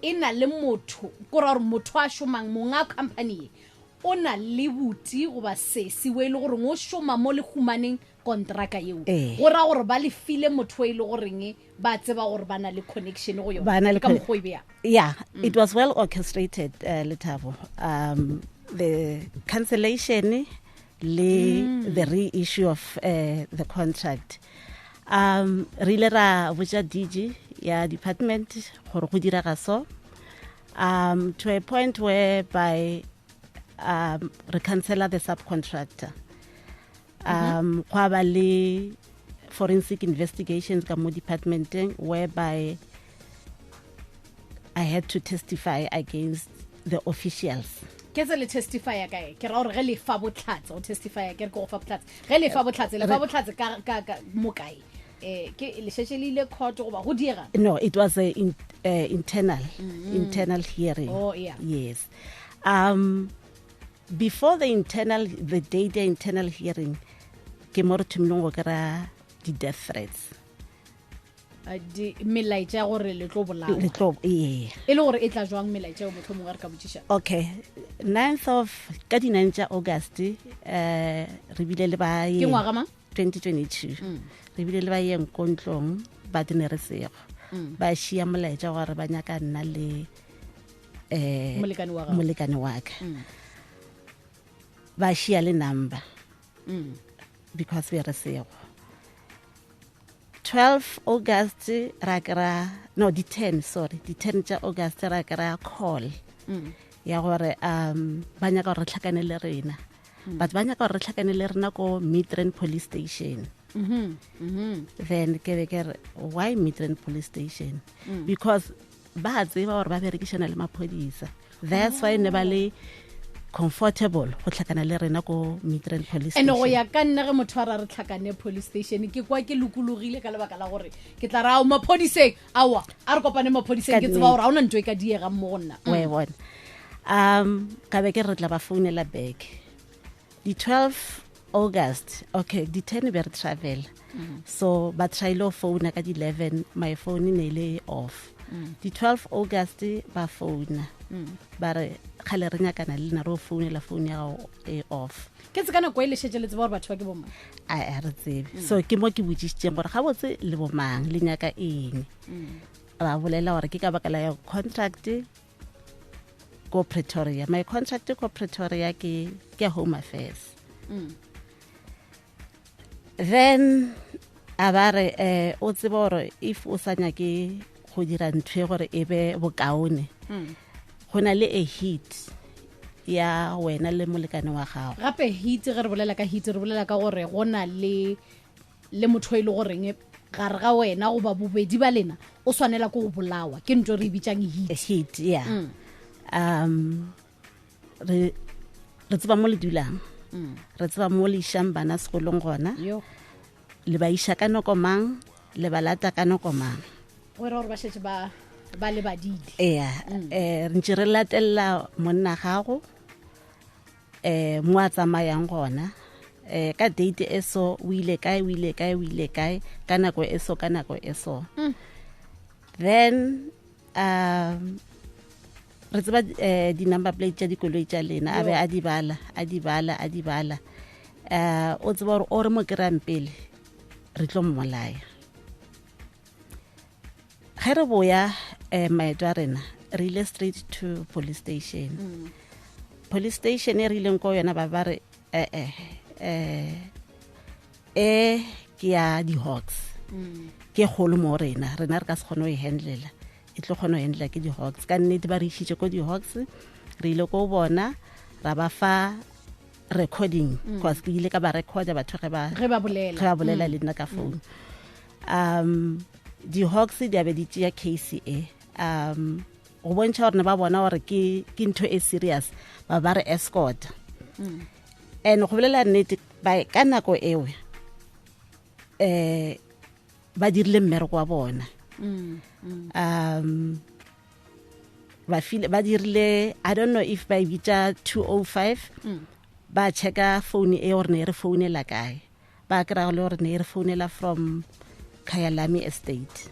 e na le motho ko ra gore motho a šomang monga company ye o na le buti goba sesi o e le goreng o šoma mo le humaneng kontraka yeo Ee. go ra gore ba le file motho o e le goreng ba tseba gore ba na le connection go Ba na yona le Ke ka con- mokgwa o e bea Yeah, it was well orchestrated, Lethabo. The cancellation le the reissue of the contract. Re ile ra botša DG ya department gore go direga so. To a point whereby re cancela the subcontractor. Gwa ba le forensic investigations ka mo departmenteng whereby I had to testify against the officials. Ke tse le testifya kae? Ke ra gore ge le fa botlhatse, go testifya ke re ke go fa botlhatse. Ge le fa botlhatse, le fa botlhatse ka, ka, ka, mo kae? Ke le šetše le ile court goba go diega? No, it was a internal hearing. Oh, yeah. Yes. Before the date ya internal hearing, ke mo re thomileng go kry-a di-death threats. Melaetša ya gore le tlo bolawa. Le tlo, ee. E le gore e tla jwang melaetša eo mohlomongwe re ka botšiša? Okay, ninth of, ka di 9 tša August, re bile le ba Ke ngwaga mang? 2022. Re bile le ba yeng ko ntlong, ba di ne re sego. Ba šia molaetša gore ba nyaka nna le Molekane wa gago. molekane wa ka. Ba šia le number. Because be re sego. 12 August ra kry-a, no, di 10, sorry, di 10 tša August ra kry-a call. Ya gore ba nyaka gore re tlhakane le rena. But ba nyaka gore re tlhakane le rena ko Midrand Police Station. Then ke be ke re, why Midrand Police Station? Because ba tseba gore ba berekišana le maphodisa. That's why ne ba le comfortable go tlhakana le rena ko Midrand Police Ene go Station. ya ka nna ge motho a ra re tlhakane police station, ke kwa ke lokologile ka lebaka la gore ke tla ra, ao, maphodiseng, aowa, a re kopane maphodiseng, Ka ke tseba nnete. gore ha hona ntho e ka diegang mo go nna. Wa e bona. Ka be ke re tla ba founela back. Di 12 August, okay, di 10 be re travel. So ba tryile go founa ka di 11, my phone ne le off. Di 12 August ba founa. Ba re kgale re nyakana le nna, re o founela, phone ya gago e off. Ke tse ka nako e le šetše le tseba gore batho ba ke bomang? A re tsebe. So ke mo ke botšišitšeng gore gabotse le bomang, le nyaka eng. Ba bolela gore ke ka baka la ya contract ko Pretoria. My contract ko Pretoria ke Home Affairs. Then a ba re o tsebe gore if o sa nyake go dira ntho e gore e be bokaone, go na le a hit ya wena le molekane wa gago. Gape hit, ge re bolela ka hit, re bolela ka gore go na le motho e le goreng gare ga wena goba bobedi ba lena o swanela ke go bolawa, ke ntho re e bitsang hit. Hit, yeah. Re tseba mo le dulang. Re tseba mo le išang bana sekolong gona. Le ba iša ka nako mang, le ba lata ka nako mang. Go ra gore ba šetše ba le badile. Eya, re ntše re latella monna gago, mo a tsamayang gona. Ka date e so, o ile kae, o ile kae, o ile kae, ka nako e so, ka nako e so. Then re tseba di-number plate tša dikoloi tša lena, a be a di bala, a di bala, a di bala. O tseba gore o re mo kry-ang pele, re tlo mmolaya. Ge re boya maeto a rena, re ile straight to police station. Police station e re ileng ko yona, ba ba re, e ke ya di-Hawks. Ke kgolo mo rena, rena re ka se kgone go e handlela. E tlo kgona go handlela ke di-Hawks. Ka nnete ba re išitše ko di-Hawks, re ile ko bona, ra ba fa recording, cause ke ile ka ba recorda batho ge ba Ge ba bolela. ge ba bolela le nna ka phone. Di-Hawks di a be di tšea case e. Go bontšha gore ne ba bona gore ke ntho e serious, ba ba re escort. And go bolela nnete, ka nako eo, ba dirile mmereko wa bona. Ba file, ba dirile, I don't know if ba e bitša 205, ba checka phone e gore ne re founela kae. Ba kry-a le gore ne re founela from Kyalami Estate.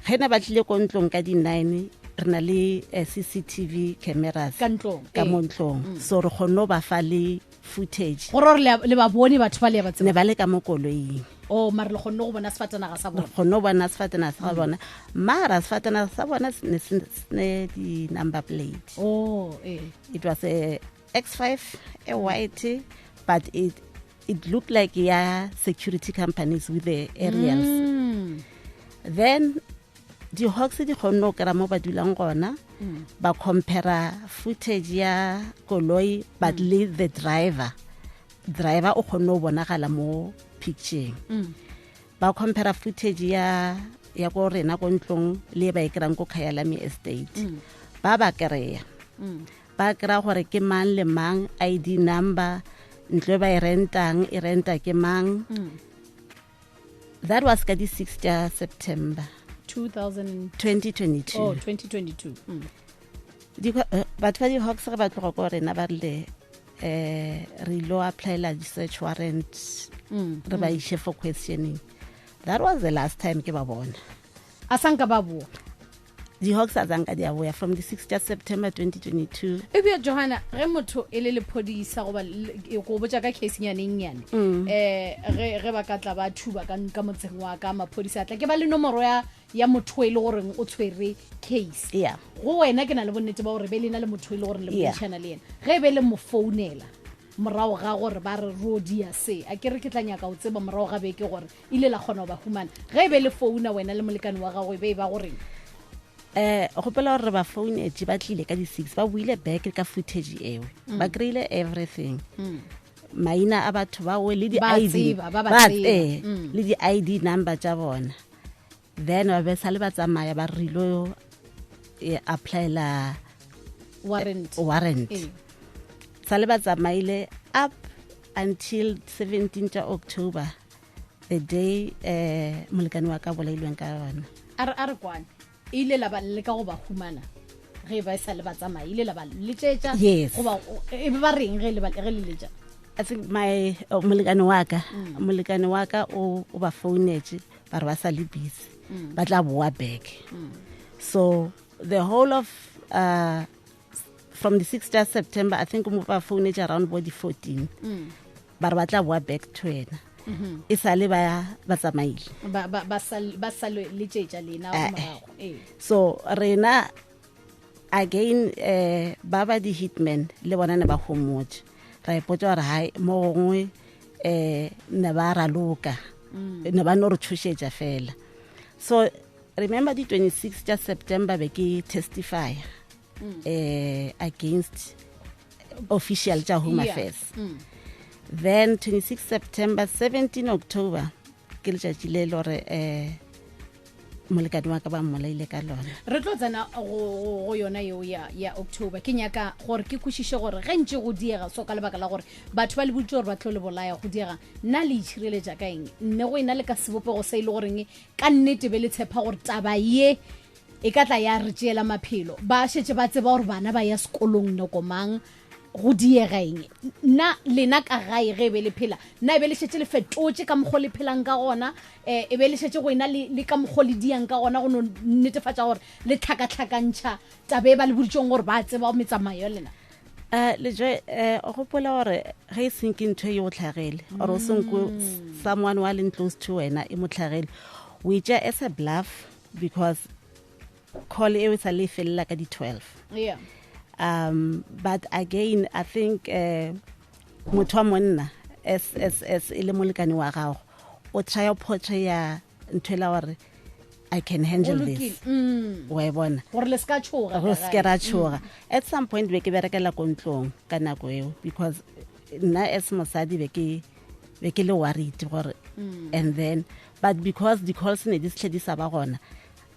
Ge ne ba tlile ko ntlong ka di 9, Re na le eh, CCTV cameras Ka ntlong, ka ee. mo ntlong, so re kgonne go ba fa le footage. Gore gore le ba bone batho ba le ya ba Ne tseba. ba le ka mo koloing. O mare le kgonne go bona sefatanaga sa Re bona. kgonne go bona sefatanaga sa bona, mara sefatanaga sa bona se ne se ne di-number plate. Oh, ee. It was a X5, a white, but it looked like, yeah, security companies with the aerials. Then di-hawks di kgonne go kry-a mo ba dulang gona, ba compara footage ya koloi, but le the driver o kgonne go bonagala mo pictureng. Ba compara footage ya ko rena ko ntlong le e ba e kry-ang ko Kyalami Estate. Ba kry-a, ba kry-a gore ke mang le mang, ID number, ntlo e ba e rentang, e renta ke mang. That was ka di-6 tša September. 2000 2022. Oh, 2022. Batho ba di-hawks ge ba tloga ko rena, ba rile re ilo applyela di-search warrant, re ba iše for questioning. That was the last time ke ba bona. A sanka ba boa? Di-hawks a zanka di a boya from the 6 tša September 2022. Ebja Johanna, ge motho e le lephodisa goba go botša ka case nyaneng nyane, ge ba ka tla ba thuba ka motseng wa ka, maphodisa a tla ke ba le nomoro ya motho e le goreng o tshwere case. Go wena ke na le bonnete ba gore be le na le motho e le gore le boledišana le yena. Ge e be le mo founela morago ga gore ba re rodia se, a ke re ke tla nyaka o tseba morago ga beke gore ile la kgona go ba humana. Ge e be le founa wena le molekane wa gago, e be e ba goreng? Gopela gore re ba founetse, ba tlile ka di-6, ba buile back ka footage eo, ba kry-ile everything, maina a batho bao le Ba di-ID. tseba, ba ba tseba. Le di-ID number tša bona. Then ba be sale ba tsamaya, ba re ilo applyela warrant. Warrant. Sale ba tsamaile up until 17 tša October, the day molekane wa ka bolailweng ka yona. A re kwane, e ile la ba le ka go ba humana ge ba e sa le ba tsamaya? Ile la ba letšetša? Yes. Goba e be ba reng ge le ge le letša? I think my, oh, molekane wa ka, molekane wa ka o ba founetse, ba re ba sa le busy, ba tla boa back. So the whole of from the 6th of September, I think mo ba founetse around bo di 14, ba re ba tla boa back to wena, e sale ba tsamaile. Ba sa letšetša lena? Eh, eh. Morago, ee. So rena again, ba ba di-hitman le bona ne ba homotse, ra ipotsa gore hai, mo gongwe ne ba raloka, ne ba no re tshošetša fela. So remember, di-26 tša September be ke testify against official tša Home Affairs. Then 26 September, 17 October ke letšatši le le gore molekane wa ka ba mmolaile ka lona. Re tlo tsena go yona yeo ya October. Ke nyaka gore ke kwešiše gore ge ntše go diega so ka lebaka la gore batho ba le boditse gore ba tlo le bolaya, go diega, nna le itšhireletša ka eng? Nne go ena le ka sebopego se e le goreng ka nnete be le tshepa gore taba ye e ka tla ya re tšeela maphelo? Ba šetše ba tseba gore bana ba ya sekolong nako mang, go diega eng? Nna lena ka gae ge e be le phela, nna e be le šetše le fetotše ka mokgwa le phelang ka gona? E be le šetše go ena le ka mokgwa le diang ka gona go no netefatša gore le tlhakatlhakantšha taba e ba le boditseng gore ba tseba metsamao ya lena? Lejoe, o gopola gore ge e seng ke ntho e o tlhagele or o senko someone wa leng close to wena e mo tlhagele, o e tšea as a bluff, because call eo e sa le e felela ka di-12. But again, I think motho wa monna as e le molekane wa gago, o try portray ntho e la gore I can handle Go this. lokile. Wa e bona? Gore le se ka tshoga. Go Ka se ke gae. ra tshoga. At some point be ke berekela ko ntlong ka nako eo, because nna as mosadi be ke le worried gore, and then but because the calls ne di setlhe di sa ba gona,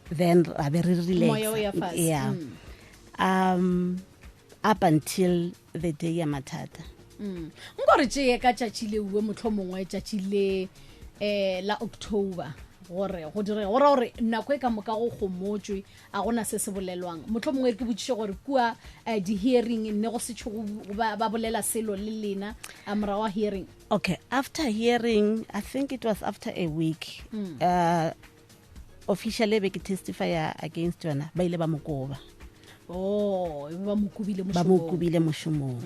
then ra be re Moya o ya relax. fase. Yeah. Up until the day ya mathata. Nko re tšeye ka tšatši le uwe, motlho mongwe tšatši le la October, gore go dire go ra gore nako e ka moka go gomotšwe, a gona se se bolelwang. Motlho mongwe ke botšiše gore kua di-hearing nne go setsho ba bolela selo le lena a morago wa hearing? Okay, after hearing, I think it was after a week, officially be ke testify against yona, ba ile ba mo koba. Oh, e be ba mo kubile Ba mo mošomong. kubile mošomong.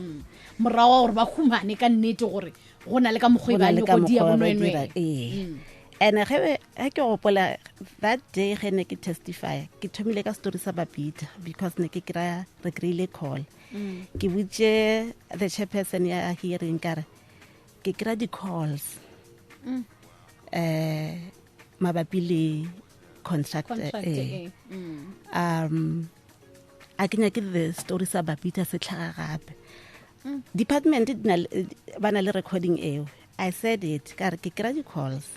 Morago wa gore ba humane ka nnete gore go na le ka mokgwa e Go na ba le ka nyako dia mokgwa ba bonwenwe. dira, ee. And ge ke gopola that day ge ne ke testify, ke thomile ka story sa Babita because ne ke kry-a, re kry-ile call. Ke botše the chairperson ya hearing ka re ke kry-a di-calls mabapi le contract, Contract, eh. eh. A ke nyake the story sa Babita se tlhaga gape. Department di na le, ba na le recording eo. I said it, ka re ke kry-a di-calls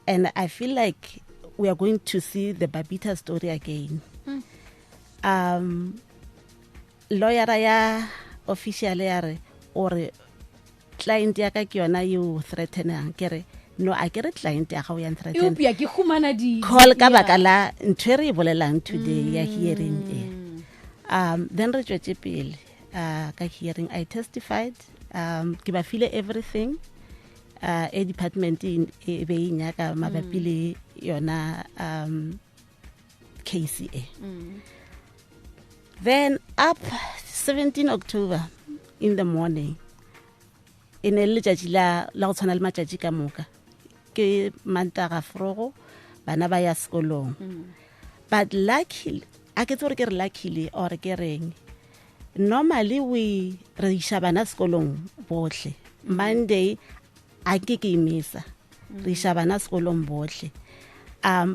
and I feel like we are going to see the Babita story again. Lawyer ya official ya re o re client ya ka ke yona yo threatenang. Ke re no, a ke re client ya gago ya threaten. Eupša ke humana di call ka yeah. baka la ntho e re e bolelang today ya hearing e. Then re tswetse pele ka hearing. I testified, ke ba file everything e department e be e nyaka mabapi le yona case e. Then up 17 October in the morning, e ne le letšatši la go tshwana le matšatši ka moka, ke Mantaga frogo, bana ba ya sekolong. But luckily, a ke tse gore ke re luckily or ke reng, normally we re iša bana sekolong bohle Monday, a ke ke imisa, re iša bana sekolong bohle.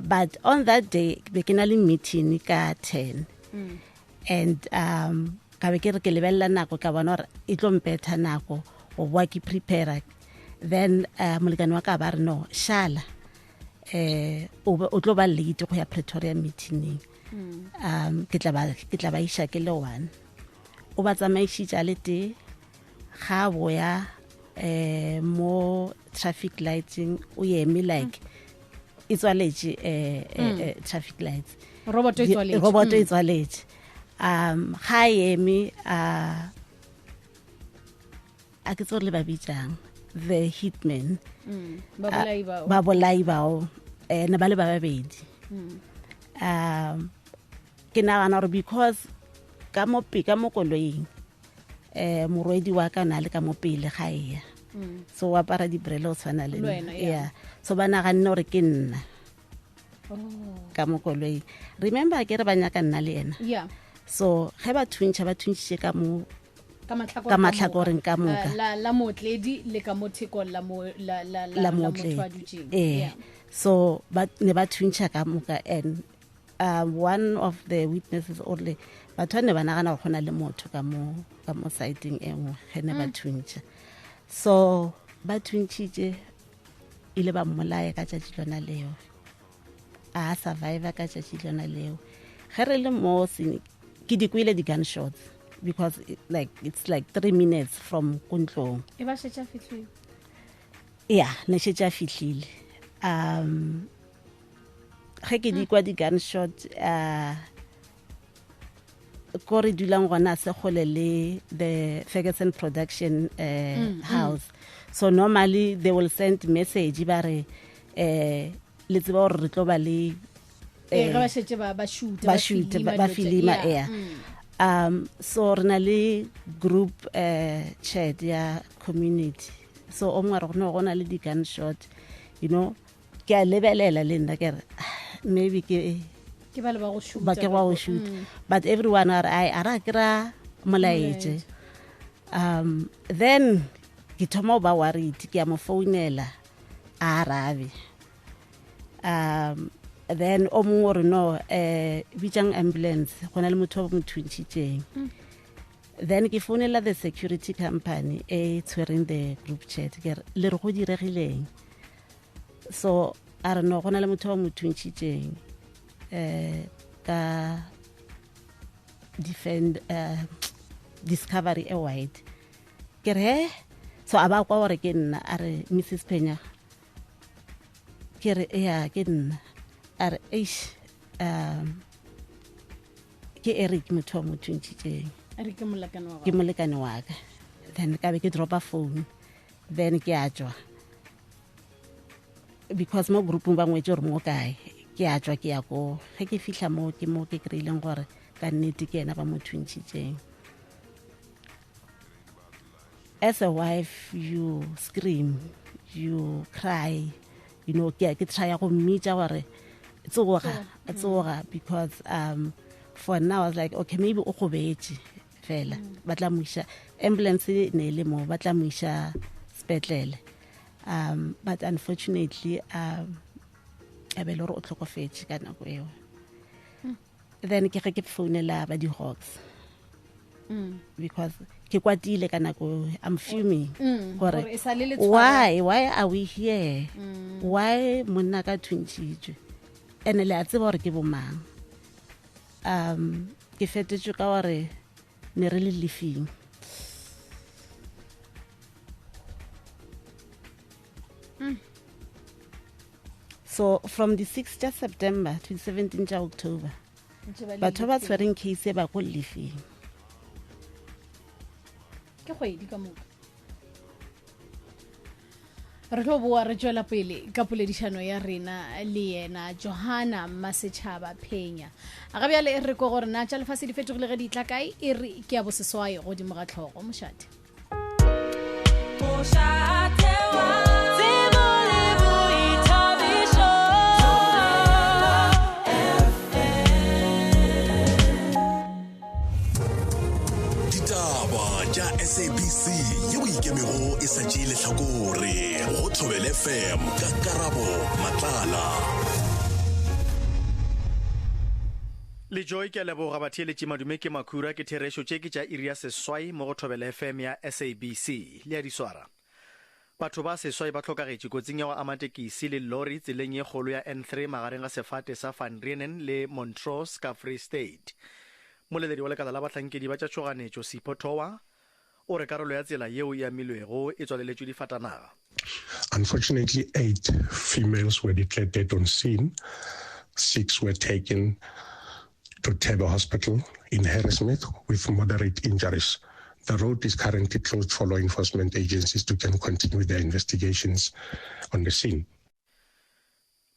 But on that day be ke na le meeting ka 10 and ka be ke re ke lebelela nako, ka bona gore e tlo mpetha nako go boa ke prepare. Then molekane wa ka ba re no shala, o tlo ba late go ya Pretoria meeting. Ke tla ba iša ke le one. O ba tsamaišitše a le tee, ga boya mo traffic lighting o eme like e tswaletše, traffic lights. Robot e tswaletše. Robot e tswaletše. Ga eme, a ke tse gore le ba bitsang the hitman. Babolai bao. Babolai bao, ne ba le ba babedi. Ke nagana gore because ka mo ka mo koloing, morwedi wa ka na le ka mo pele ga eya, so o apara dibrele o tshwana le Le nna. wena, yeah. Yeah, so ba naganne gore ke nna Oh. ka mo koloing. Remember ke re ba nyaka nna le ena. So ge ba thuntšha, ba thuntšhitše ka mo ka mahlakoreng ka ka moka. Mahlakoreng ka moka. La mootledi le ka mo thekong la mo la la la la la motho mootledi. a dutseng. Ee. Yeah. So ba ne ba thuntšha ka moka and one of the witnesses o rile batho ba ne ba nagana gore go na le motho ka mo sideng e nngwe ge ne ba thuntšha. So ba thuntšhitše, ile ba mmolaya ka tšatši lona leo, a survivor ka tšatši lona leo. Ge re le mo ke di kwele di-gunshots because like it's like 3 minutes from ko ntlong. E ba šetše a fihlile. Ya, ne šetše a fihlile. Ge ke di kwa di-gunshot, ko re dulang gona se kgole le the Ferguson production house, so normally they will send message ba re le tseba gore re tlo ba le Ee, ge ba šetše ba shoot, ba shoot, filima ba dilo tše. filima. Yeah. Yeah. So re na le group chat ya community, so o mongwe a re no go na le di-gunshot, ke a lebelela le nna ke re, "Ah, maybe ke Ke ba le ba go shoot ba ke ba go shoot," but everyone a re ai a ra kry-a molaetše. Then ke thoma go ba worried, ke a mo founela, a arabe. Then o mongwe o re no, bitsang ambulance, go na le motho o mo thuntšhitšeng. Then ke founela the security company e tshwereng the group chat, ke re le re go diregileng? So a re no, go na le motho o mo thuntšhitšeng ka defend Discovery e white. Ke re he, so a ba kwa gore ke nna, a re Mrs Phenya? Ke re ya, ke nna. A re eish, ke Eric motho wa mo thuntšhitšeng. A re ke molekane wa Ke gago. Molekane wa ka. Then ka be ke dropa phone, then ke a tswa because mo groupong ba ngwetse gore mo kae. Ke a tswa ke ya ko, ge ke fihla mo ke mo ke kry-ileng gore Ka nnete ke yena ba mo thuntšhitšeng. As a wife you scream, you cry, you know, ke ke try go mmitša gore tsoga, tsoga, because for now I was like, okay, maybe o gobetše fela, ba tla mo iša ambulance, ne e le mo, ba tla mo iša sepetlele. But unfortunately, a be le gore o tlhokofetše ka nako eo. Then ke ge ke founela ba di-Hawks because ke kwatile ka nako, I'm fuming gore gore e sa le le tshwara. Why are we here? Why monna ka thuntšhitšwe ene le a tseba gore ke bomang? Ke fetotšwe ka gore ne re le lefing. So from the 6 tša September to the 17 tša October, Ntše ba le batho ba lefing. Tshwereng case ba ko lefing. Ke kgwedi ka moka. Re tlo boa re tšwela pele ka poledišano ya rena le yena Johanna Masetšhaba Phenya. Ga bjale e re ko gore na tša lefase di fetogile ge di tla kae, e re ke ya boseswai godimo ga tlhogo mošate. Mošate wa tsebo le boithabišo. Ditaba tša SABC yeo ikemego e sa tšee lehlakore go Thobela FM ka Karabo Matlala. Le Joy, ke a leboga. Batheeletši madume, ke Makhura, ke therešo tše ke tša iri ya seswai mo go Thobela FM ya SABC. Le a di swara. Batho ba seswai ba hlokagetše kotsing ya go ama tekisi le lori tseleng ye kgolo ya N3 magareng ga sefate sa Van Reenen le Montrose ka Free State. Moleledi wa lekala la bahlankedi ba tša tšhoganetšo Sipho Thowa o re karolo ya tsela yeo e amilwego e tswaleletšwe difatanaga. Unfortunately, 8 females were declared dead on scene. 6 were taken to Thebe Hospital in Harrismith with moderate injuries. The road is currently closed for law enforcement agencies to can continue their investigations on the scene.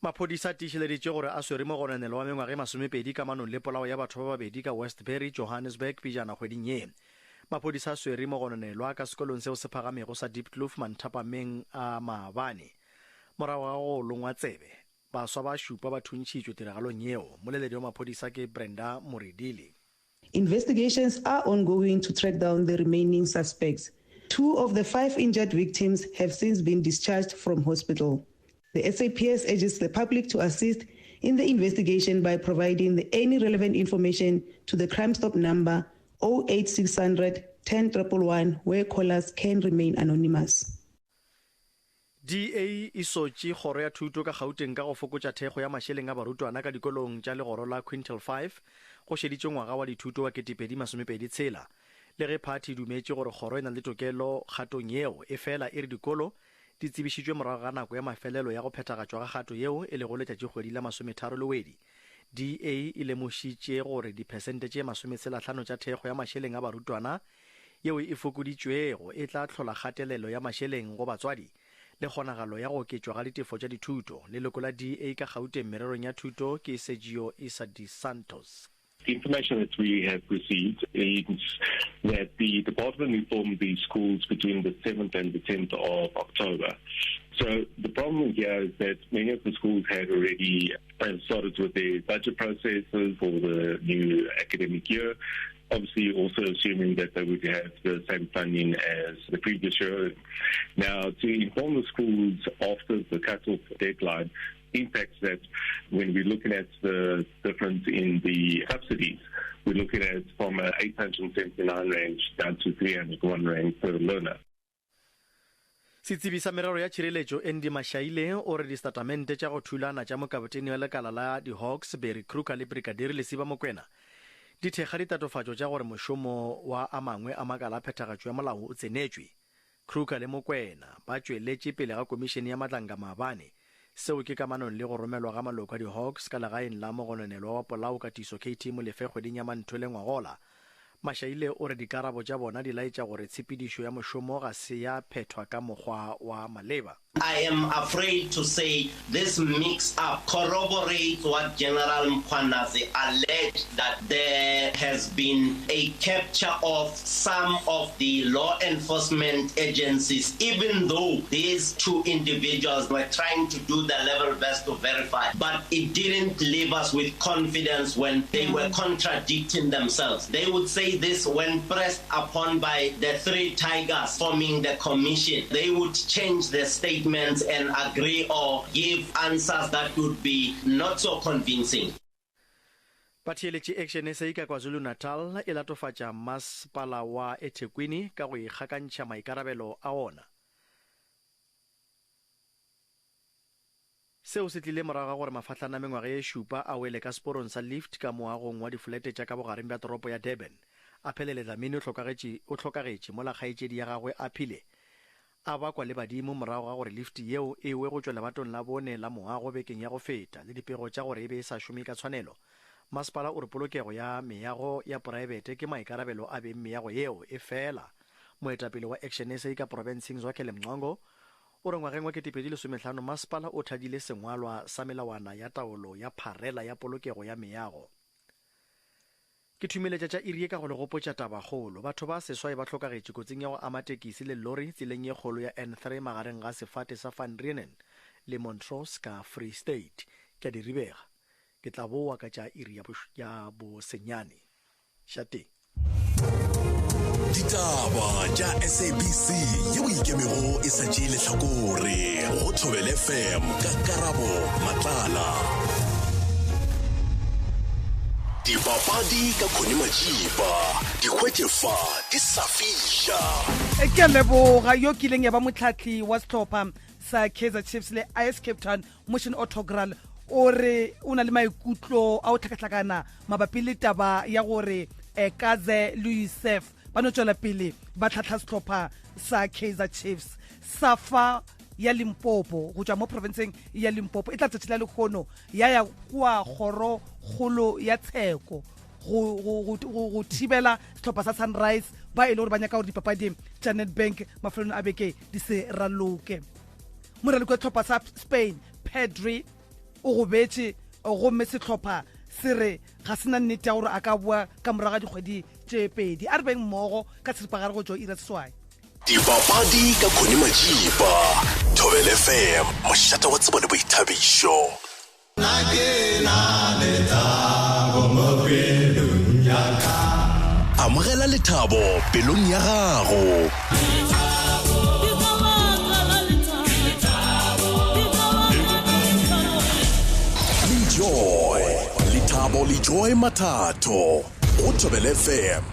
Maphodisa a tiišeleditše gore a swere mogononelwa wa mengwaga e masomepedi kamanong le polao ya batho ba babedi ka Westbury, Johannesburg pejana kgweding ye. Maphodisa a swere mogononelwa ka sekolong seo se phagamego sa Diepkloof manthapameng a maabane. Morago ga go longwa tsebe, baswa ba šupa ba thuntšhitšwe tiragalong yeo. Moleledi wa maphodisa ke Brenda Muridili. Investigations are ongoing to track down the remaining suspects. 2 of the 5 injured victims have since been discharged from hospital. The SAPS urges the public to assist in the investigation by providing any relevant information to the Crime Stop number 08600 10 111, where callers can remain anonymous. DA e sotše Kgoro ya Thuto ka Gauteng ka go fokotša thekgo ya mašeleng a barutwana ka dikolong tša legoro la Quintile 5 go šeditšwe ngwaga wa dithuto wa 2026. Le ge phathi e dumetše gore kgoro e na le tokelo kgatong yeo, efela e re dikolo di tsebišitšwe morago ga nako ya mafelelo ya go phethagatšwa ga kgato yeo e lego letšatšikgwedi la masometharo Lewedi. DA e lemošitše gore diphesente tše masometshelahlano tša thekgo ya mašeleng a barutwana yeo e fokoditšwego e tla hlola kgatelelo ya mašeleng go batswadi le kgonagalo ya go oketšwa ga ditefo tša dithuto. Leloko la DA ka Gauteng mererong ya thuto ke Sergio Issa de Santos. The information that we have received is that the department informed the schools between the 7th and the 10th of October. So the problem here is that many of the schools had already started with their budget processes for the new academic year, obviously also assuming that they would have the same funding as the previous year. Now, to inform the schools after the cut-off deadline impacts that when we're looking at the difference in the subsidies, we're looking at from a 879 rand down to 301 rand per learner. Setsebi sa merero ya tšhireletšo Andy Mashaile o re distatamente tša go thulana tša mokapotene wa lekala la di-Hawks Barry Kruger le Brigadier Lesiba Mokwena di thekga ditatofatšo tša gore mošomo wa a mangwe a makala a phethagatšo ya molao o tsenetšwe. Kruger le Mokwena ba tšweletše pele ga komišene ya Madlanga maabane. Seo ke kamanong le go romelwa ga maloko a di-Hawks ka legaeng la mogononelwa wa polao Katiso KT Molefe kgweding ya Manthole ngwagola. Mashaile o re dikarabo tša bona di laetša gore tshepedišo ya mošomo ga se ya phethwa ka mokgwa wa maleba. I am afraid to say this mix-up corroborates what General Mkhwanazi alleged that there has been a capture of some of the law enforcement agencies, even though these two individuals were trying to do their level best to verify. But it didn't leave us with confidence when they were contradicting themselves. They would say this when pressed upon by the three tigers forming the commission. They would change their statements and agree or give answers that would be not so convincing. Batheeletši Action SA ka KwaZulu-Natal e latofatša Masepala wa eThekwini ka go ikgakantšha maikarabelo a ona. Seo se tlile morago ga gore mafahlana a mengwaga ye šupa a wele ka seporong sa lift ka moagong wa difolete tša ka bogareng bja toropo ya Durban. Aphelele Dlamini o hlokagetše o hlokagetše mola kgaetšedi ya gagwe Aphile a bakwa le badimo morago ga gore lift yeo e we go tšwa lebatong la bone la moago bekeng ya go feta le dipego tša gore e be e sa šome ka tshwanelo. Masepala o re polokego ya meago ya poraebete ke maikarabelo a beng meago yeo, efela moetapele wa Action SA ka porofenseng Zwakele Mncwango O re ngwageng wa 2015 masepala o thadile sengwalwa sa melawana ya taolo ya pharela ya polokego ya meago. Ke thumeletša tša iri ye ka go le gopotša tabakgolo. Batho ba seswai ba hlokagetše kotsing ya go ama tekisi le lori tseleng ye kgolo ya N3 magareng ga sefate sa Van Reenen le Montrose ka Free State. Ke a di ribega. Ke tla bowa ka tša iri ya bosenyane. Šateng. Ditaba tša SABC yeo ikemego e sa tšee lehlakore go Thobela FM ka Karabo Matlala. Dipapadi ka Connie Majiba di hwetše fa di sa fiša. Ke a leboga yo kileng ya ba motlhahli wa sehlopha sa Kaizer Chiefs le AS Cape Town Motion Autogral o re o na le maikutlo a go hlakahlakana mabapi le taba ya gore eh, Kaze le Youssef ba no tšwela pele ba tlhahla sehlopha sa Kaizer Chiefs. Safa ya Limpopo go tšwa mo profenseng ya Limpopo e tla tšatši la lekgono ya ya kua kgoro kgolo ya tsheko go, go, go, go, go thibela sehlopha sa Sunrise ba e le gore ba nyaka gore dipapadi tša Nedbank mafelong a beke di se raloke. Moraloki wa sehlopha sa Spain Pedri o gobetše gomme sehlopha se re ga se na nnete ya gore a ka boa ka morago ga dikgwedi tše pedi. A re beng mmogo ka seripagare go tšwa ira seswai. Dipapadi ka Connie Majiba, Thobela FM, mošate wa tsebo le boithabišo. Amogela lethabo pelong ya gago. Lejoy, lethabo le Joy Mathatho go Thobela FM.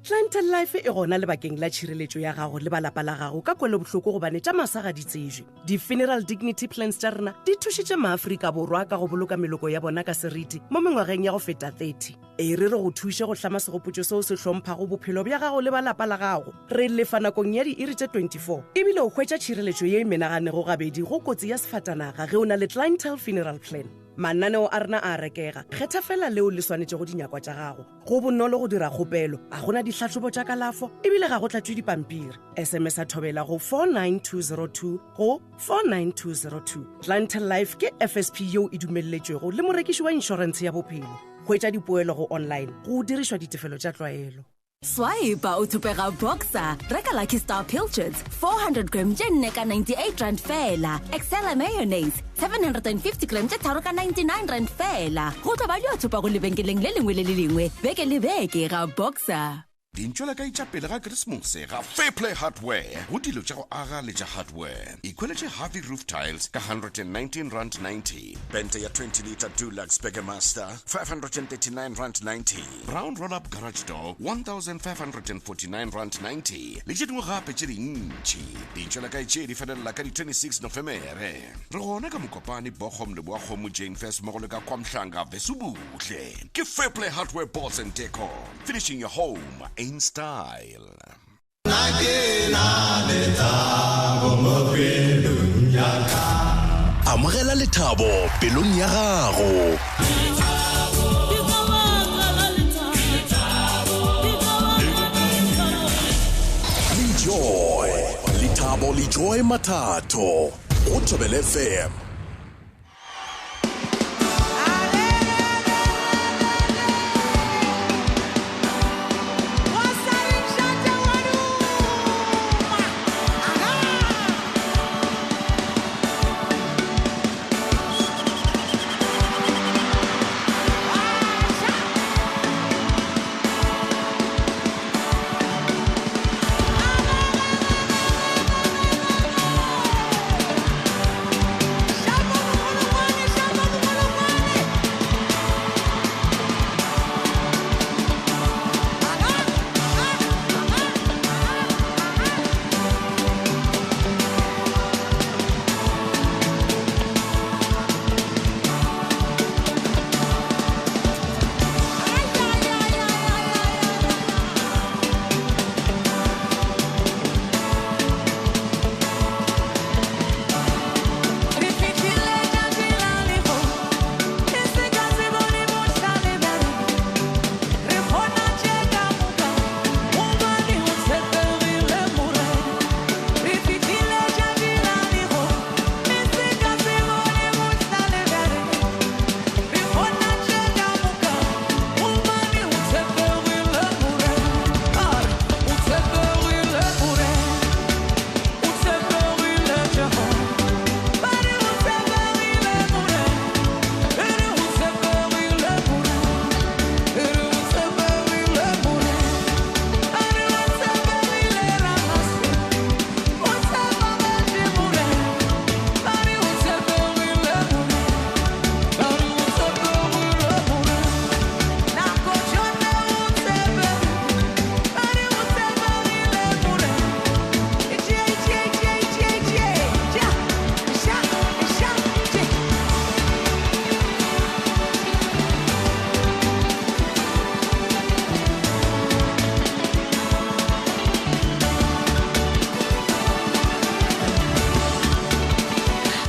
Clientele Life e gona lebakeng la tšhireletšo ya gago le ba lapa la gago ka kwelobohloko gobane tša masa ga di tsejwe. Di-funeral dignity plans tša rena di thušitše maAfrika Borwa ka go boloka meloko ya bona ka seriti mo mengwageng ya go feta 30. E re re go thuše go hlama segopotšo seo se hlomphago bophelo bja gago le ba lapa la gago. Re lefa nakong ya diiri tše 24 ebile o hwetša tšhireletšo ye e menaganego gabedi go kotsi ya sefatanaga ge o na le Clientele Funeral Plan. Mananeo a rena a a rekega, kgetha fela leo le swanetšego dinyakwa tša gago. Go bonolo go dira kgopelo, ga go na dihlahlobo tša kalafo ebile ga go tlatšwe dipampiri. SMS a thobela go 49202 go 49202. Clientele Life ke FSP yeo e dumelletšwego le morekiši wa inšorentshe ya bophelo. Hwetša dipoelo go online go dirišwa ditefelo tša tlwaelo. Swipe o thopega Boxer, reka Lucky Star Pilchards 400 gram tše nne ka 98 rand fela, Excella mayonnaise 750 gram tše tharo ka 99 rand fela. Go tlo ba di thopa go lebenkeleng le lengwe le le lengwe beke le beke ga Boxer. Dintšwelakae tša pele ga Keresemose ga Fairplay Hardware go dilo tša go aga le tša hardware. Ikhweletše Harvey Roof Tiles ka R119.90, pente ya 20 litre Dulux Burgermaster R539.90, Brown Roll-Up Garage Door R1,549.90 le tše dingwe gape tše dintši. Dintšwelakae tše di felelela ka di 26 Nofemere. Re gona ka Mokopane, Bochum, Leboakgomo, Jane Furse mmogo le ka KwaMhlanga, Vesubuhle. Ke Fairplay Hardware Boards and Decor, finishing your home in style. Amogela lethabo pelong ya gago. Lejoy, lethabo. Lejoy Mathatho go Thobela FM.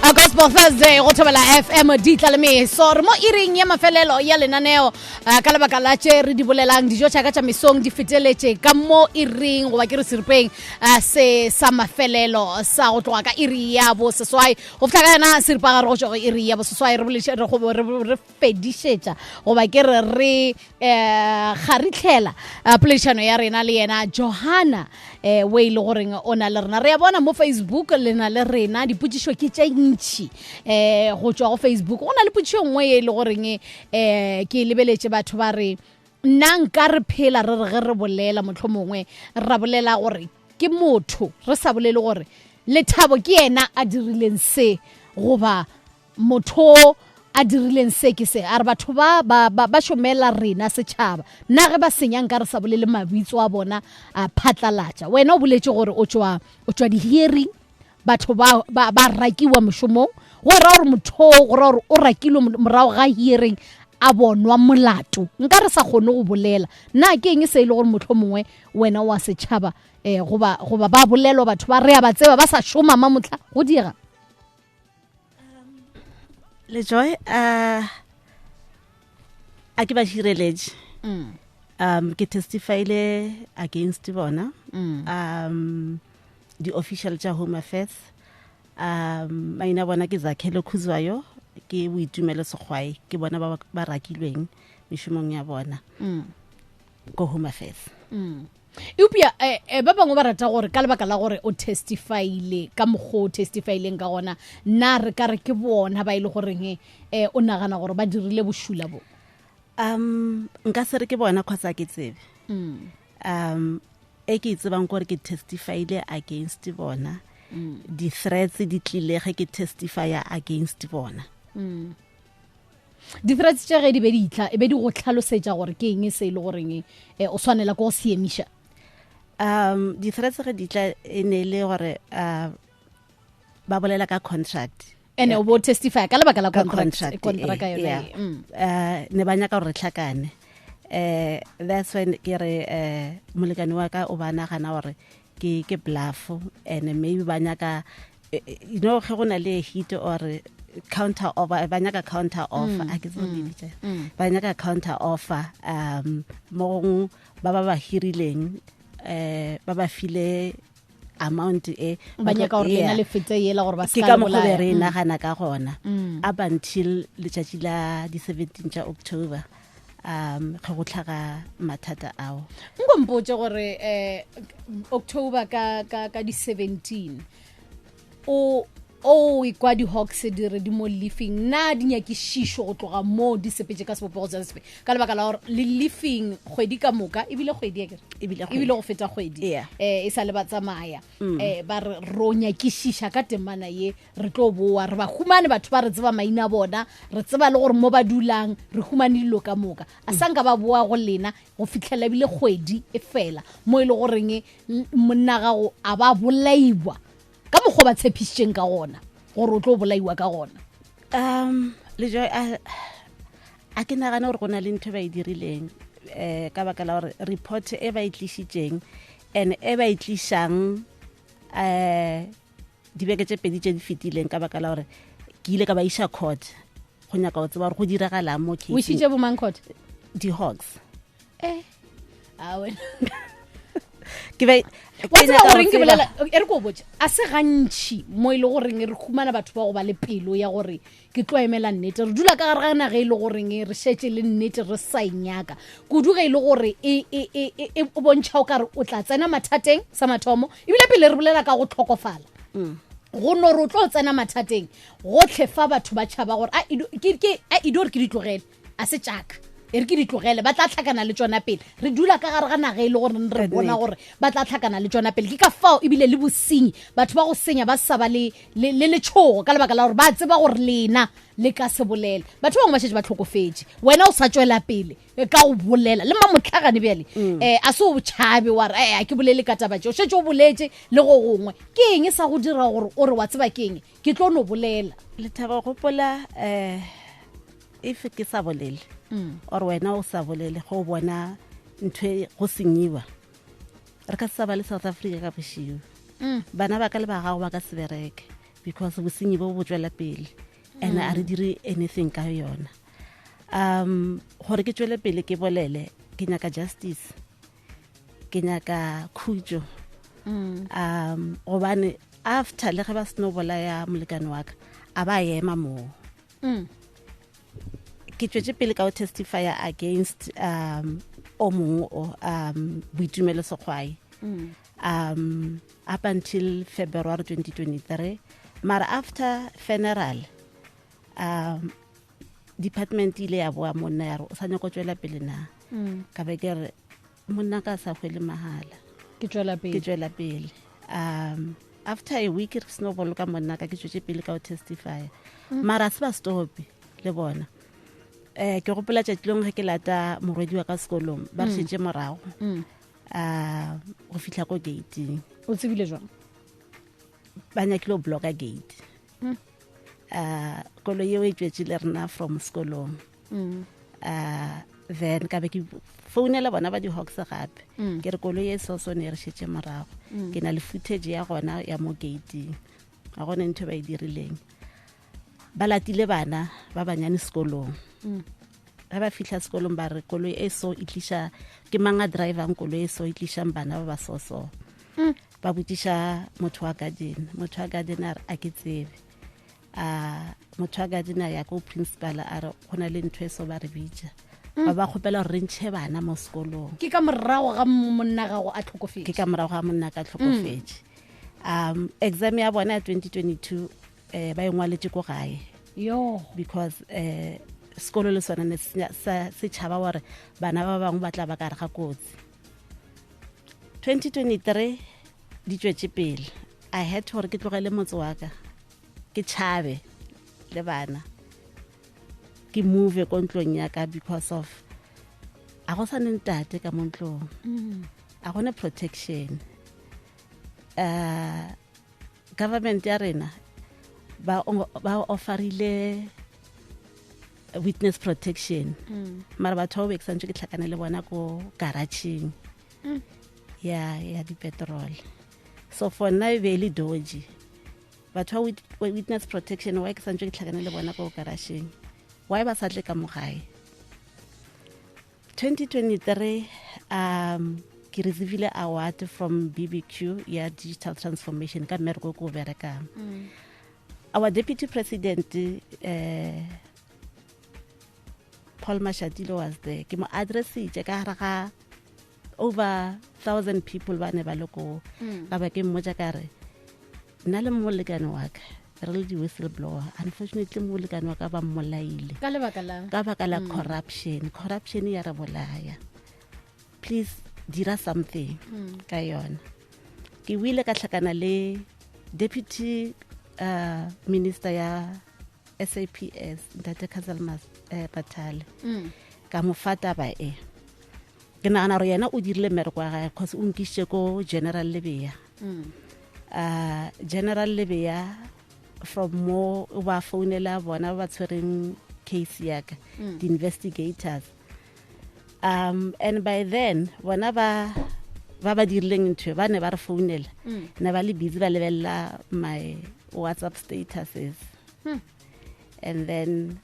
A Gospel Thursday go thobela FM di tla le meso re mo iring ya mafelelo ya lenaneo eh, ka lebaka la tše re di bolelang dijo tša ka tša mesong di feteletše ka mo iring goba ke re seripeng eh, se sa mafelelo sa go tloga ka iri ya boseswai go fihla ka yona seripagare go tšwa go iri ya boseswai re boletše- re go- re- re fedišetša goba ke re re um kgaritlhela eh, poledišano ya rena le yena Johana um we e le goreng o na le rena. Re a bona mo Facebook le na le rena, dipotšišo ke tše ntši um go tšwa go Facebook. Go na le potšišo nngwe ye e le goreng um ke e lebeletše, batho ba re nna nka re phela re re ge re bolela mohlomongwe ra bolela gore ke motho, re sa bolele gore Lethabo ke yena a dirileng se goba Motho a dirileng se ke se, a re batho ba ba ba ba šomela rena setšhaba. Na ge ba senya nka re sa bolele mabitso a bona a phatlalatša. Wena o boletše gore o tšwa o tšwa di-hearing, batho ba ba ba rakiwa mošomong. Go ra gore motho o go ra gore o rakilwe morago ga hearing a bonwa molato. Nka re sa kgone go bolela. Na ke eng se e le gore mohlomongwe wena wa setšhaba eh goba goba ba bolelwa batho ba re a ba tseba ba sa šoma mamohla go diega? Lejoy a a ke ba šireletše mm. um ke testifyle against bona mm. um di-official tša home affairs um maina bona ke Zakhele Khuzwayo ke Boitumelo Sekgwai ke bona ba ba rakilweng mešomong ya bona mm. ko home affairs mm. Eupša eh, eh, ba bangwe ba rata gore ka lebaka la gore o testifyile ka mokgwa o testifyleng ka gona, na re ka re ke bona ba e le goreng eh, o nagana gore ba dirile bošula bo? Um nka se re ke bona kgotsa ke tsebe. Mm. Um e ke e tsebang gore ke testifyile against bona. Mm. Di-threats di tlile ge ke testifya against bona. Mm. Di-threats tše ge di be di tla, e be di go tlhalosetša gore ke eng se e le goreng eh, o swanela ke go se emiša? Um di-threats ge di tla e ne e le gore uh, ba bolela ka contract. Ene o bo testify ka lebaka la contract, contract ka yona. Yeah. Mm. Uh, ne ba nyaka gore re tlhakane. Eh that's when ke re eh molekane wa ka o ba nagana gore ke ke bluff and maybe ba nyaka eh, eh, you know ge go na le heat or counter offer ba nyaka counter offer mm, a ke tsebe mm, bitsa mm. ba nyaka counter offer um mo gongwe ba ba ba hirileng eh ba ba file amount e Ba nyaka gore lena Yeah. le fete yela gore ba ke ska ka le mokgwa be bolaya. re Mm. nagana ka gona Mm. up until letšatši la di-17 tša October um ge go tlhaga mathata ao. Nko mpotse gore October ka ka ka di 17 o o ikwa di-hawks di re di mo leafing, na di nyakišišo go tloga mo di sepetse ka sebopego sa sepe ka lebaka la gore le leafing kgwedi ka moka, ebile kgwedi akere? Ebile kgwedi. Ebile go feta kgwedi. Yeah. E sa le ba tsamaya ba re ro nyakišiša ka temana ye, re tlo boa re ba humane batho ba re tseba maina a bona, re tseba le gore mo ba dulang, re humane dilo ka moka. A sa nka ba boa go lena go fitlhela ebile kgwedi e fela, mo e le goreng monna gago a ba bolaiwa ka mokgwa ba tshepišitšeng ka gona gore o tlo bolaiwa ka gona. Lejoe, a ke nagane gore go na le ntho e ba e dirileng ka baka la gore report e ba e tlišitšeng and e ba e tlišang dibeke tše pedi tše di fetileng, ka baka la gore ke ile ka ba iša court go nyaka go tseba gore go diragalang mo O caseng. išitše bomang court? Di-hawks. A wena. Ke ba Wa ke tseba nyaka go goreng ke tseba. bolela, e re ko botse, a se gantši mo e le goreng re humana batho ba go ba le pelo ya gore ke tlo emela nnete. Re dula ka gare ga naga e le goreng re šetše le nnete re sa e nyaka kudu, ge e le gore e bontšha o kare o tla tsena mathateng sa mathomo, ebile pele re bolela ka go tlhokofala go no re o tlo tsena mathateng gotlhe fa batho ba tšhaba gore a ido re ke di tlogele, a se tšaka e re ke di tlogele, ba tla tlhakana le tšona pele. Re dula ka gare ga naga e le gore re bona gore ba tla tlhakana le tšona pele, ke ka fao ebile le bosenyi, batho ba go senya ba sa ba le letšhogo ka lebaka la gore ba tseba gore lena le ka se bolele. Batho ba bangwe ba šetše ba tlhokofetše, wena o sa tšwela pele ka go bolela le mamotlhagane bjale. A se o tšhabe wa re a ke bolele ka taba tšeo, šetše o boletše le go gongwe. Ke eng sa go dira gore o re wa tseba ke eng, ke tlo no bolela? Lethabo, gopola if ke sa bolele or wena o sa bolele, go bona ntho e go senyiwa, re ka se sa ba le South Africa ka bošio. Bana ba ka le ba gago ba ka se bereke because bosenyi bo bo tswela pele and a re dire anything ka yona. Gore ke tswele pele ke bolele, ke nyaka justice, ke nyaka khutšo. Gobane after le ge ba seno bolaya molekane wa ka, a ba ema moo. Ke tswetse pele ka go testifya against o mongwe o Boitumelo Sekgwai up until February 2023. Mara after funeral department ile ya boa monna ya re o sa nyako tswela pele na. Ka be ke re monna ka sa hwele mahala, ke tswela pele, ke tswela pele. After a week re seno boloka monna ka, ke tswetse pele ka go testify. Mara se ba stope le bona. Ke gopola tšatši lengwe ge ke lata morwedi wa ka sekolong, ba re šetše morago go fihla ko gating. O tsebile jwang? Ba nyakile go blocka gate. Koloi eo e tswetse le rena from sekolong. Then ka be ke founela bona ba di-hawks gape. Ke re koloi e so so ne re šetše morago. Ke na le footage ya gona ya mo gating, ga gona ntho ba e dirileng. Ba latile bana ba banyane sekolong. Ge ba fihla sekolong ba re koloi e so e tliša ke mang a drivang koloi e so e tlišang bana ba ba so so. Ba botšiša motho wa garden, motho wa garden a re a ke tsebe. A motho wa garden a ya ko principal a re go na le ntho e so ba re bitša. Ba ba kgopela gore re ntšhe bana mo sekolong. Ke ka morago ga monna gago a tlhokofetše? Ke ka morago ga monna ka tlhokofetše. Exam ya bona ya 2022 ba e ngwaletše ko gae. Yo. Because sekolo le sona ne se tšhaba gore bana ba bangwe ba tla ba ka re ga kotsi. 2023 di tšwetše pele. I had gore ke tlogele motse wa ka, ke tšhabe le bana, ke move ko ntlong ya ka because of a go sa ne ntate ka mo ntlong. A gona protection. Government ya rena ba offerile witness protection. Mara batho ba be ke santse ke tlhakane le bona ko garageng ya di-petrol. So for nna e be e le dodgy. Batho ba witness protection, why ke santse ke tlhakane le bona ko garageng? Why ba sa tle ka mo gae? 2023 Ke receivile award from BBQ ya digital transformation ka mmereko o ke o berekang. Our deputy president Paul Mashatile was there. Ke mo addressitše ka gare ga over 1000 people ba ne ba le koo. Ka ba ke mmotša ka re nna le molekane wa ka re le di-whistleblower, unfortunately molekane wa ka ba mmolaile ka lebaka la ka baka la corruption. Corruption ya re bolaya, please dira something ka yona. Ke wile ka hlakana le deputy minister ya SAPS, ntate Cassel Mathale, ka mo fa taba e. Ke nagana gore yena o dirile mmereko wa gage cause o nkišitše ko General Lebea. General Lebea from mo o ba founela bona ba ba tshwereng case ya ka, di-investigators, and by then bona ba ba dirileng ntho ba ne ba re founela, ne ba le busy ba lebelela my WhatsApp statuses. And then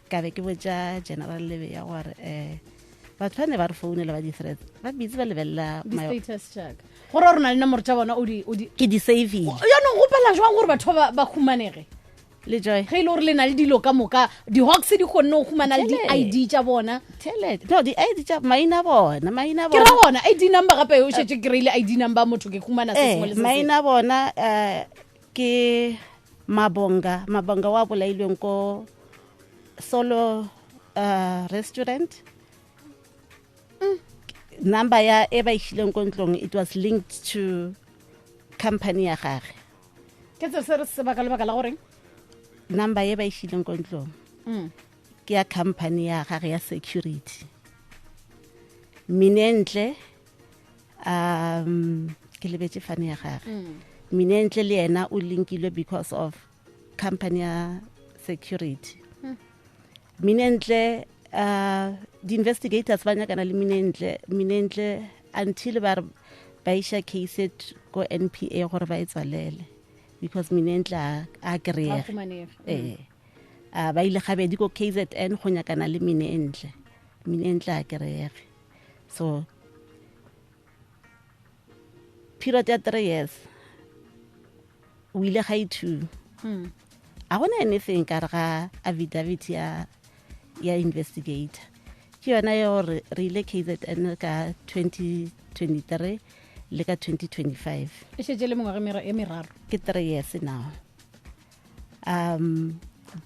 ka be ke botša General Lebea gore batho ba ne ba re founela ba di-threats ba busy ba lebelela di-status tšaka, gore re na le nomoro tša bona o di Ke di savile. Jaanong gopela jwang gore batho ba humanege le Joy? Ge e le gore le na le dilo ka moka, di-hawks di kgonne go humana le Tšhelete. di-ID tša bona. Tšhelete no, di-ID tša maina a bona, maina a Ke ra bona. gona ID number gape o šetse kry-ile ID number motho, ke humana se sengwe le se sengwe. Maina a bona ke Mabonga, Mabonga wa bolailweng ko Solo restaurant. Number ya e ba išileng ko ntlong, it was linked to company ya gage. Ke se re sebaka lebaka la goreng? Number e ba išileng ko ntlong ke ya company ya gage ya security. Minentle, ke lebetse fane ya gage. Minentle le yena o linkilwe because of company ya security. Minentle, di-investigators ba nyakana le Minentle. Minentle until ba re ba iša case ko NPA gore ba e tswalele because Minentle a kry-ege. Humanege. Ee, a ba ile gabedi ko KZN go nyakana le Minentle. Minentle a kry-ege. So period ya 3 years o ile ga i-two, a gona anything ka re ga affidavit ya investigator. Ke yona ya gore re ile KZN ka 2023 le ka 2025. E šetse le mengwaga e meraro. Ke 3 years now,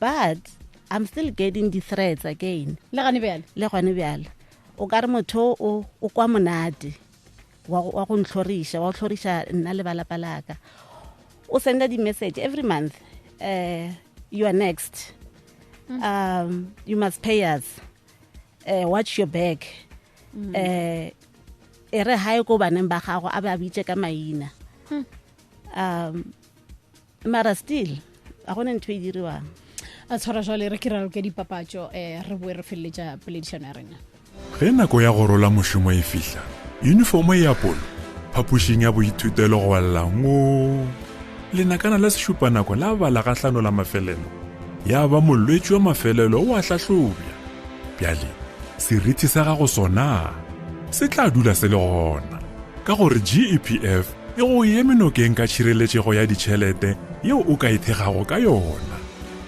but I'm still getting the threats again. Le gane bjale? Le gone bjale. O ka re motho o kwa monate wa go ntlhoriša, wa go tlhoriša nna le balapa laka. O senda di-message every month, "You are next, you must pay us, watch your back," e re hae ko baneng ba gago, a ba bitse ka maina. Mara still a gona ntho e diriwang. A tshwara jwale re ke raloke dipapatšo, re boe re feleletša poledišano ya rena. Ge nako ya go rola mošomo e fihla, yunifomo e apolo phapošing ya boithutelo go balela ngo lenakana la sešupanako la bala gahlano la mafelelo, ya ba molwetši wa mafelelo o a hlahlobja. Bjale seriti sa gago sona se tla dula se le gona ka gore GEPF e go eme nokeng ka tšhireletšego ya ditšhelete yeo o ka ithegago ka yona,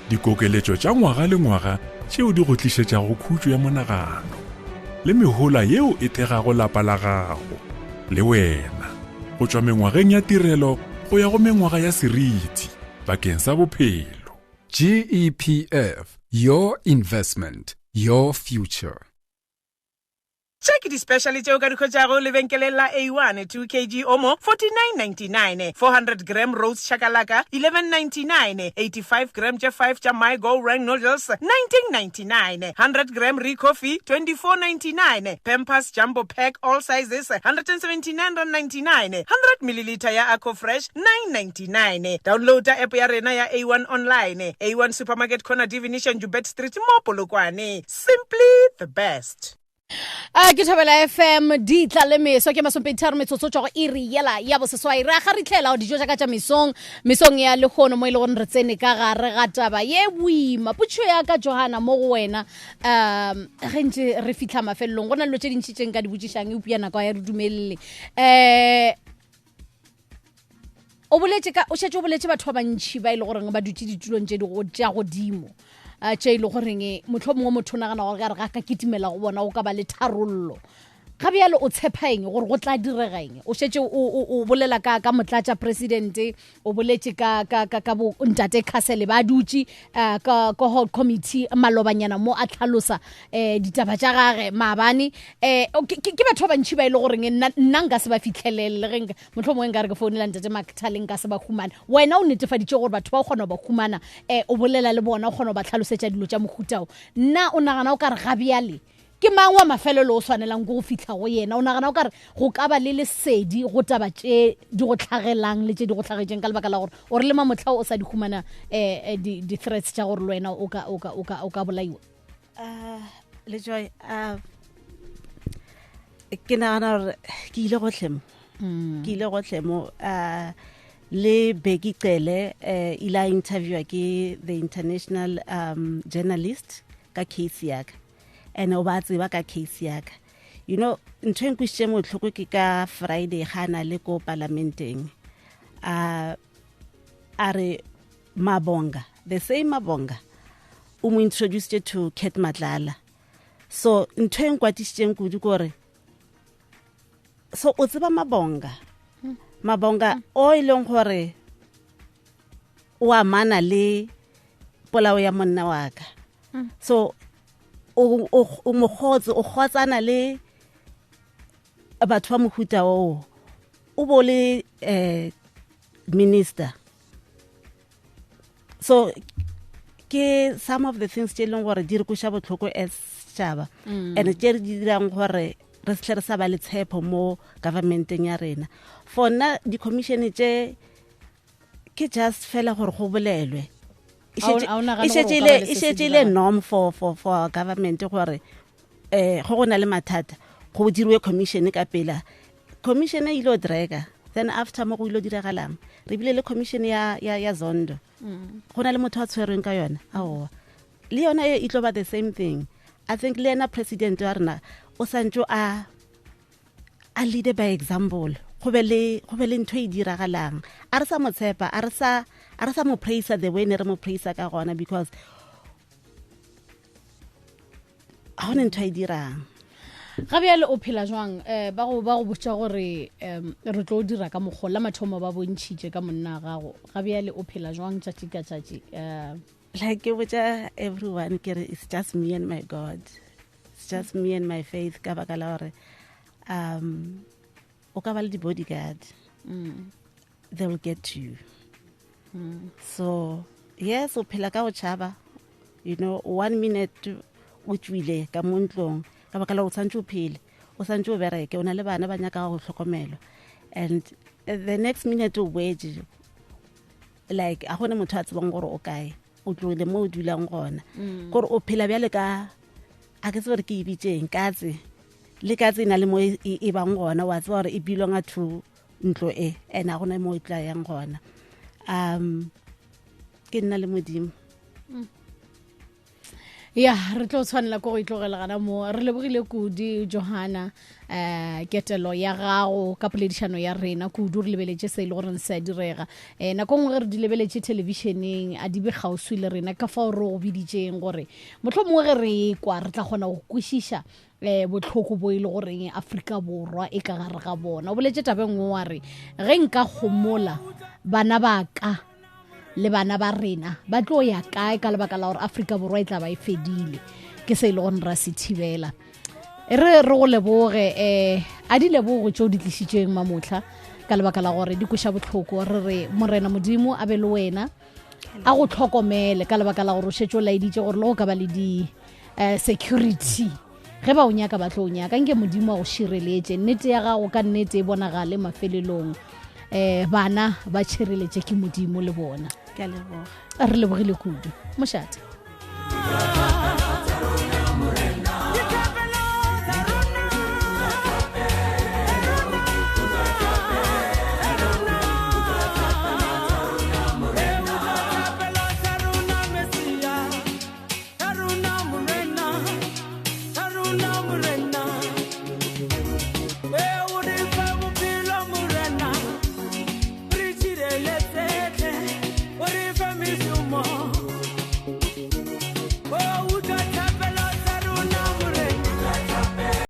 dikokeletšo tša ngwaga le ngwaga tšeo di go tlišetšago khutšo ya monagano le mehola yeo e thegago lapa la gago le wena go tšwa mengwageng ya tirelo go ya go mengwaga ya seriti bakeng sa bophelo. GEPF, your investment, your future. Tše ke di-special tšeo ka di hwetšago lebenkeleng la A1: 2 kg Omo 49.99, 400 gram Rose Chakalaka 11.99, 85 gram tše 5 tša My Go Rang Noodles 19.99, 100 gram Recoffee 24.99, Pampers Jumbo Pack all sizes 179.99, 100 milliliter ya Aqua Fresh 9.99. Downloada app ya rena ya A1 online. A1 Supermarket, corner Divination, Joubert Street mo Polokwane. Simply the best. A ke Thobela FM di tla le meso ke masomepeditharo metsotso tšwa go iri yela ya boseswai re a kgaritlhela dijo tša ka tša mesong mesong ya lehono mo e le gore re tsene ka gare ga taba ye boima potšo ya ka Johana mo go wena um ge ntše re fitlha mafelelong go na le dilo tše dintši tše nka di botšišang eupša nako ya re dumelele um o boletše ka o šetše o boletše batho ba bantšhi ba e le goreng ba dutše ditulong tše di tša godimo eh, tše e le goreng motlho mongwe motho o nagana gore ka re ga ka kitimela go bona go ka ba le tharollo ga bjalo o tshepa eng gore go tla direga eng o šetše o bolela ka ka motlatša presidente o boletše ka ka ka ka bo ntate Castle ba dutše eh, ka ka hall committee malobanyana mo a tlhalosa eh ditaba tša gage maabane eh ke batho ba bantši ba e le goreng nna nka se ba fitlhelele ge nka motlho mongwe nka re ke founela ntate mactale nka se ba humane wena o netefaditše gore batho ba o kgona go ba humana um o bolela le bona o kgona go ba tlhalosetša dilo tša mohutao nna o nagana o ka re gabjale ke mang wa mafelelo o swanelang ke go fitlha go yena o nagana o ka re go ka ba le lesedi go taba tše di go tlhagelang le tše di go tlhagetšeng ka lebaka la gore o re le mamotlha o sa di humana um di-threats tša gore le wena o ka bolaiwa Ah, le joy a ke nagana gore ke ile gotlhe mo mm. ke ile gotlhe mo a le Bheki Cele eh ile a interviewa ke the international um journalist ka case yaka and o ba tseba ka case yaka you know ntho e nkwisitše motlhoko ke ka Friday ga na le ko parlamenteng a a re Mabonga the same Mabonga o mo introduced to Cat Matlala so ntho e nkwatišitšeng kudu kore so o tseba Mabonga Mabonga o e leng gore o amana le polao ya monna wa ka so o mogotse o kgotsana le batho ba mohuta oo o bo le um minister so ke some of the things tše e leng gore di re kweša botlhoko as setšhaba mm. and tše re di dirang gore re setlhe re sa ba le tshepo mo governmenteng ya rena for nna di-commission tše ke just fela gore go bolelwe e šetše e le norm for, for, for government gore um go go na le mathata go diriwe commission ka pela commission e ile o drega then after mo go ile diragalang re bile le commission ya, ya, ya zondo mm. go na le motho a tshwerweng ka yona aowa le yona e e tlo ba the same thing i think le yena president wa rena o santse a a leader by example go be le go be le ntho e diragalang a re sa mo tshepa a re sa a re sa mo praise the way ne re mo praise ka gona because ga gone ntho a e dirang ga bjale o phela jwang um ba go ba go botša gore um re tlo dira ka mokgwa la mathomo ba bontšhitše ka monna gago ga bjale o phela jwang tšatši ka tšatši um like ke botša everyone ke re it's just me and my god it's just me and my faith ka baka la gore um o ka ba le di-bodyguard mm. they will get to you mm. so yes o phela ka go tšhaba you know one minute o tswile ka mo ntlong ka baka la o tshwanetse o phele o santse o bereke o na le bana ba nyaka go tlhokomelwa and the next minute o boetse like a gone motho a tsebang gore o kae o tlogile mo o dulang gona mm. gore o phela bjale ka a ke tsebe gore ke e bitseng katse le katse e na le mo e, e, e bang gona wa tseba gore e belonga to ntlo e and a gona mo e tla yang gona um ke nna le modimo mm. Ya re tlo tshwanela ko go itlogela gana mo re lebogile kudu Johanna um ketelo ya gago ka poledišano ya rena kudu re lebeletše se e le goreng se a direga um nako nngwe ge re di lebeletše thelebišeneng a di be kgauswi le rena ka fao re go biditšeng gore motlho mongwe ge re kwa re tla kgona go kwešiša um botlhoko bo e le goreng Afrika Borwa e ka gare ga bona o boletše tabe nngwe wa re ge nka gomola bana ba ka le bana ba rena ba tlo ya kae ka lebaka la gore Afrika Borwa e tla ba e fedile ke se e le gore ra se thibela e re re go leboge um a di lebogo tšeo di tlišitšeng mamotlha ka lebaka la gore di kweša botlhoko re re morena modimo a be le wena a go tlhokomele ka lebaka la gore o šetše o laeditše gore le go ka ba le di um security ge ba o nyaka ba tlo o nyaka nke modimo a go šireletše nnete ya gago ka nnete e bonagale mafelelong um bana ba tšhireletše ke modimo le bona re lebogile kudu mošate.